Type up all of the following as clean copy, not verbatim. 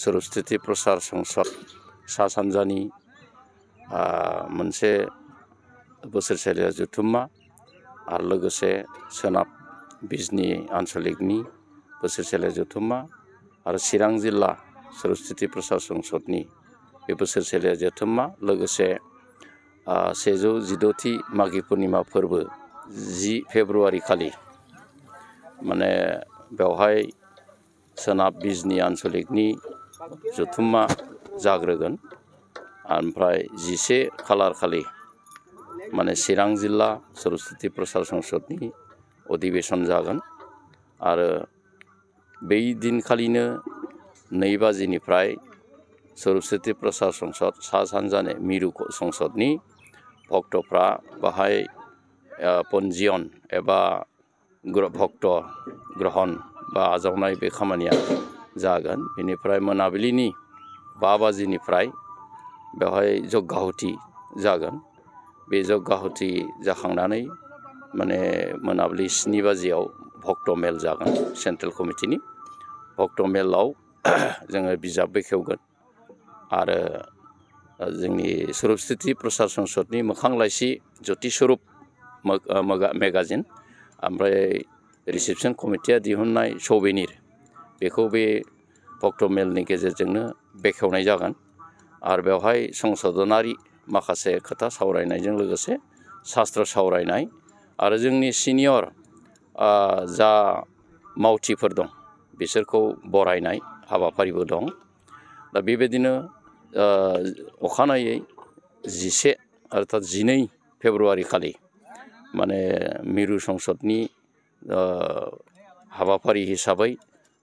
सरस्वती प्रसार संसद सा सानजानि मोनसे बोसोरसालिया जथुम्मा आरो लोगोसे सोनाब बिजनी आन्चलिकनि बोसोरसालिया जथुम्मा आरो चिरां जिल्ला सरस्वती प्रसार संसदनि बे बोसोरसालिया जथुम्मा लोगोसे 116थि माघी पूर्णिमा फोरबो 10 फेब्रुआरि खालि माने बेवहाय सोनाब बिजनी आन्चलिकनि जथुम्मा जाग्रोगोन ओमफ्राय 11 खालार खालि माने चिरां जिल्ला सरस्वती प्रसार संसदनि अधिवेशन जागोन आरो बै दिनखालिनो 2 बाजिनिफ्राय सरस्वती प्रसार संसद सा सानजानि मिरु संसदनि भक्तफ्रा बाहाय पन्जियन एबा भक्त ग्रहण बा आजावनाय बे खामानिया जागोन। बेनिफ्राय मोनाबिलिनि 5 बाजिनिफ्राय बेवहाय जग्गाहुति जागोन। बे जग्गाहुति जाखांनानै माने मोनाबिलि 7 बाजियाव भक्त मेल जागोन। सेन्ट्रेल कमिटिनि भक्त मेलाव जोङो बिजाब बेखेवगोन आरो जोंनि सरस्वती प्रसार संसदनि मोखां लाइसि ज्योति स्वरूप मेगाजिन ओमफ्राय रिसेपसन कमिटिया दिहुननाय सौवेनिर बेखौ बे भक्त मेलनि गेजेरजोंनो बेखेवनाय जागोन आरो बेवहाय संशोधनारि माखासे खोथा सावरायनायजों लोगोसे शास्त्र सावरायनाय आरो जोंनि सिनियर जा मावथिफोर दं बिसोरखौ बरायनाय हाबाफारिबो दं। दा बेबायदिनो अखानायै 11 अर्थात 12 फेब्रुआरि खालि माने मिरु संसदनि हाबाफारि हिसाबै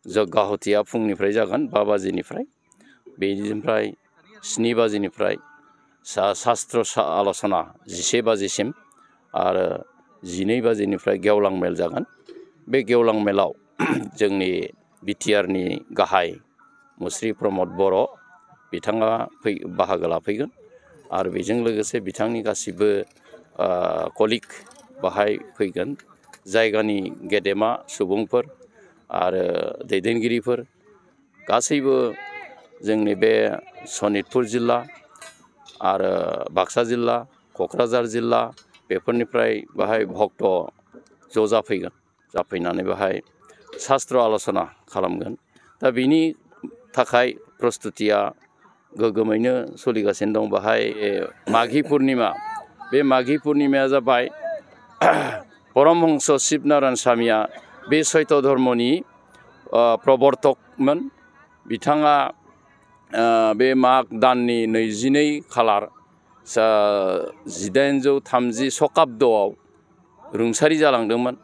जग्गाहुतिया फुंनिफ्राय जागोन 5 बाजिनिफ्राय बेनिफ्राय 7 बाजिनिफ्राय शास्त्र आलोचना 11 बाजिसिम आरो 12 बाजिनिफ्राय गेवलां मेल जागोन। बे गेवलां मेलाव जोंनि बिटिआरनि गाहाय मुस्रि प्रमद बर' बिथाङा बाहागो लाफैगोन आरो बेजों लोगोसे बिथांनि गासिबो कलिग बाहाय फैगोन जायगानि गेदेमा सुबुंफोर आरो दैदेनगिरिफोर गासैबो जोंनि बे सनितपुर जिल्ला आरो बाक्सा जिल्ला क'क्राझार जिल्ला बेफोरनिफ्राय बाहाय भक्त ज' जाफैगोन जाफैनानै बाहाय शास्त्र आलोचना खालामगोन। दा बिनि थाखाय प्रस्तुतिया गोगोमैनो सोलिगासिनो दं। बाहाय माघी पूर्णिमा बे माघी पूर्णिमाया जाबाय परमहंस शिव नारायण स्वामीया बे सैत धर्मनि प्रवर्तकमोन। बिथाङा बे माघ दाननि 22 खालार 1830 शकाब्दआव रुंसारि जालांदोंमोन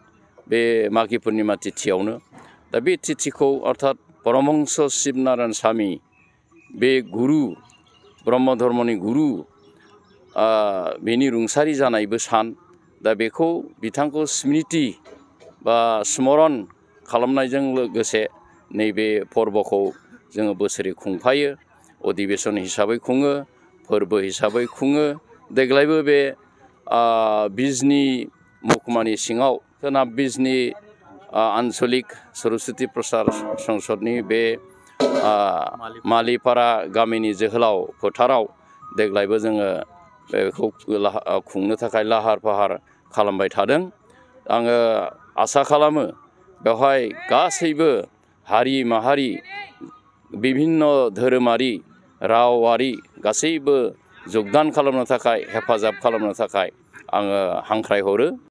बे माघी पूर्णिमा तिथियावनो। दा बे तिथिखौ अर्थात परमहंस शिव नारायण स्वामी बे गुरु ब्रह्म धर्मनि गुरु बेनि रुंसारि जानायबो सान। दा बेखौ बिथांखौ स्मृति बा स्मरण खालामनायजों लोगोसे नैबे फोरबोखौ जोङो बोसोरै खुंफायो। अधिवेशन हिसाबै खुङो, फोरबो हिसाबै खुङो। देग्लायबो बे बिजनी महकुमानि सिङाव सोनाब बिजनी आन्चलिक सरस्वती प्रसार संसदनि बे मालिपारा गामिनि जोहोलाव फोथाराव देग्लायबो जोङो बेखौ खुंनो थाखाय लाहार फाहार खालामबाय थादों। आङो आसा खालामो बेवहाय गासैबो हारि माहारि बिभिन्न धोरोमारि रावारि गासैबो जगदान खालामनो थाखाय हेफाजाब खालामनो थाखाय आङो हांख्रायहरो।